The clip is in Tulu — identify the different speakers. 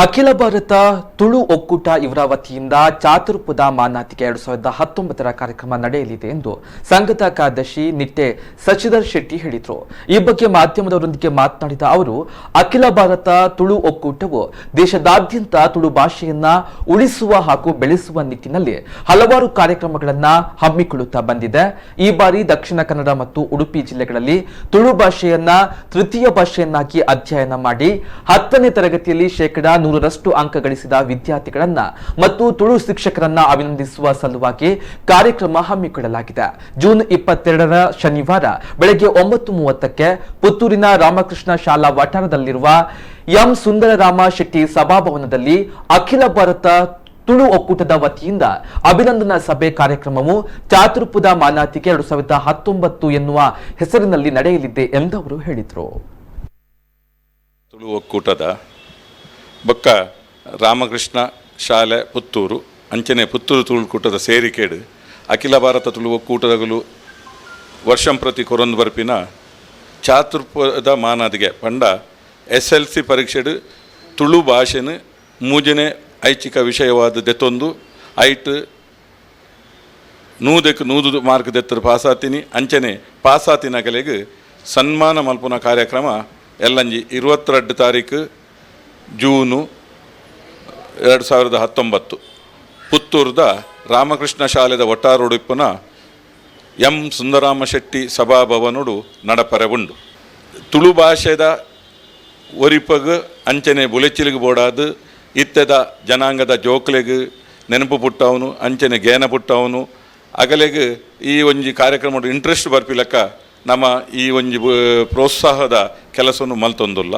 Speaker 1: ಅಖಿಲ ಭಾರತ ತುಳು ಒಕ್ಕೂಟ ಇವರ ವತಿಯಿಂದ ಚಾತುರ್ಪುದ ಮಾನಾತಿಗೆ 2019ರ ಕಾರ್ಯಕ್ರಮ ನಡೆಯಲಿದೆ ಎಂದು ಸಂಘದ ಕಾರ್ಯದರ್ಶಿ ನಿಟ್ಟೆ ಸಚಿಧರ್ ಶೆಟ್ಟಿ ಹೇಳಿದರು. ಈ ಬಗ್ಗೆ ಮಾಧ್ಯಮದವರೊಂದಿಗೆ ಮಾತನಾಡಿದ ಅವರು, ಅಖಿಲ ಭಾರತ ತುಳು ಒಕ್ಕೂಟವು ದೇಶದಾದ್ಯಂತ ತುಳು ಭಾಷೆಯನ್ನ ಉಳಿಸುವ ಹಾಗೂ ಬೆಳೆಸುವ ನಿಟ್ಟಿನಲ್ಲಿ ಹಲವಾರು ಕಾರ್ಯಕ್ರಮಗಳನ್ನ ಹಮ್ಮಿಕೊಳ್ಳುತ್ತಾ ಬಂದಿದೆ. ಈ ಬಾರಿ ದಕ್ಷಿಣ ಕನ್ನಡ ಮತ್ತು ಉಡುಪಿ ಜಿಲ್ಲೆಗಳಲ್ಲಿ ತುಳು ಭಾಷೆಯನ್ನ ತೃತೀಯ ಭಾಷೆಯನ್ನಾಗಿ ಅಧ್ಯಯನ ಮಾಡಿ 10ನೇ ತರಗತಿಯಲ್ಲಿ 100% ಅಂಕ ಗಳಿಸಿದ ವಿದ್ಯಾರ್ಥಿಗಳನ್ನ ಮತ್ತು ತುಳು ಶಿಕ್ಷಕರನ್ನ ಅಭಿನಂದಿಸುವ ಸಲುವಾಗಿ ಕಾರ್ಯಕ್ರಮ ಹಮ್ಮಿಕೊಳ್ಳಲಾಗಿದೆ. ಜೂನ್ 22ರ ಶನಿವಾರ ಬೆಳಗ್ಗೆ 9:30ಕ್ಕೆ ಪುತ್ತೂರಿನ ರಾಮಕೃಷ್ಣ ಶಾಲಾ ವಠಾರದಲ್ಲಿರುವ ಎಂ ಸುಂದರರಾಮ ಶೆಟ್ಟಿ ಸಭಾಭವನದಲ್ಲಿ ಅಖಿಲ ಭಾರತ ತುಳು ಒಕ್ಕೂಟದ ವತಿಯಿಂದ ಅಭಿನಂದನಾ ಸಭೆ ಕಾರ್ಯಕ್ರಮವು ಚಾತುರ್ಪುದ ಮಾನಾತಿಗೆ 2019 ಎನ್ನುವ ಹೆಸರಿನಲ್ಲಿ ನಡೆಯಲಿದೆ ಎಂದು ಅವರು ಹೇಳಿದರು.
Speaker 2: ತುಳು ಒಕ್ಕೂಟದ ಬೊಕ್ಕ ರಾಮಕೃಷ್ಣ ಶಾಲೆ ಪುತ್ತೂರು ಅಂಚನೆ ಪುತ್ತೂರು ತುಳುಕೂಟದ ಸೇರಿಕೆಡ್ ಅಖಿಲ ಭಾರತ ತುಳು ಒಕ್ಕೂಟದಗಲು ವರ್ಷಂಪ್ರತಿ ಕೊರೊಂದು ಬರ್ಪಿನ ಚಾತುರ್ಪದ ಮಾನಾದಿಗೆ ಪಂಡ ಎಸ್ಎಲ್ಸಿ ಪರೀಕ್ಷೆಡ್ ತುಳು ಭಾಷೆನು ಮೂಜನೆ ಐಚ್ಛಿಕ ವಿಷಯವಾದ ದೆತ್ತೊಂದು ಐಟ್ 100ಕ್ಕೆ 100 ಮಾರ್ಕ್ ದೆತ್ತರು ಪಾಸಾತಿನಿ, ಅಂಚನೆ ಪಾಸಾತಿನಗಲೆಗ್ ಸನ್ಮಾನ ಮಲ್ಪುನ ಕಾರ್ಯಕ್ರಮ ಎಲ್ಲಂಜಿ 22 ತಾರೀಕು ಜೂನು 2019 ಪುತ್ತೂರ್ದ ರಾಮಕೃಷ್ಣ ಶಾಲೆದ ಒಟ್ಟಾರುಡುಪ್ಪುನ ಎಂ ಸುಂದರಾಮ ಶೆಟ್ಟಿ ಸಭಾಭವನುಡು ನಡಪರೆ ಉಂಡು. ತುಳು ಭಾಷೆದ ಒರಿಪಗ್ ಅಂಚನೆ ಬುಲೆಚಿಲಿಗೆ ಬೋಡಾದು ಇತ್ತೆದ ಜನಾಂಗದ ಜೋಕ್ಲೆಗ್ ನೆನಪು ಪುಟ್ಟವನು, ಅಂಚನೆ ಗೇನ ಪುಟ್ಟವನು, ಅಗಲೆಗ್ ಈ ಒಂಜಿ ಕಾರ್ಯಕ್ರಮ ಇಂಟ್ರೆಸ್ಟ್ ಬರ್ಪಿಲಕ್ಕ ನಮ್ಮ ಈ ಒಂಜಿ ಪ್ರೋತ್ಸಾಹದ ಕೆಲಸವನ್ನು ಮಲ್ತೊಂದುಲ್ಲ.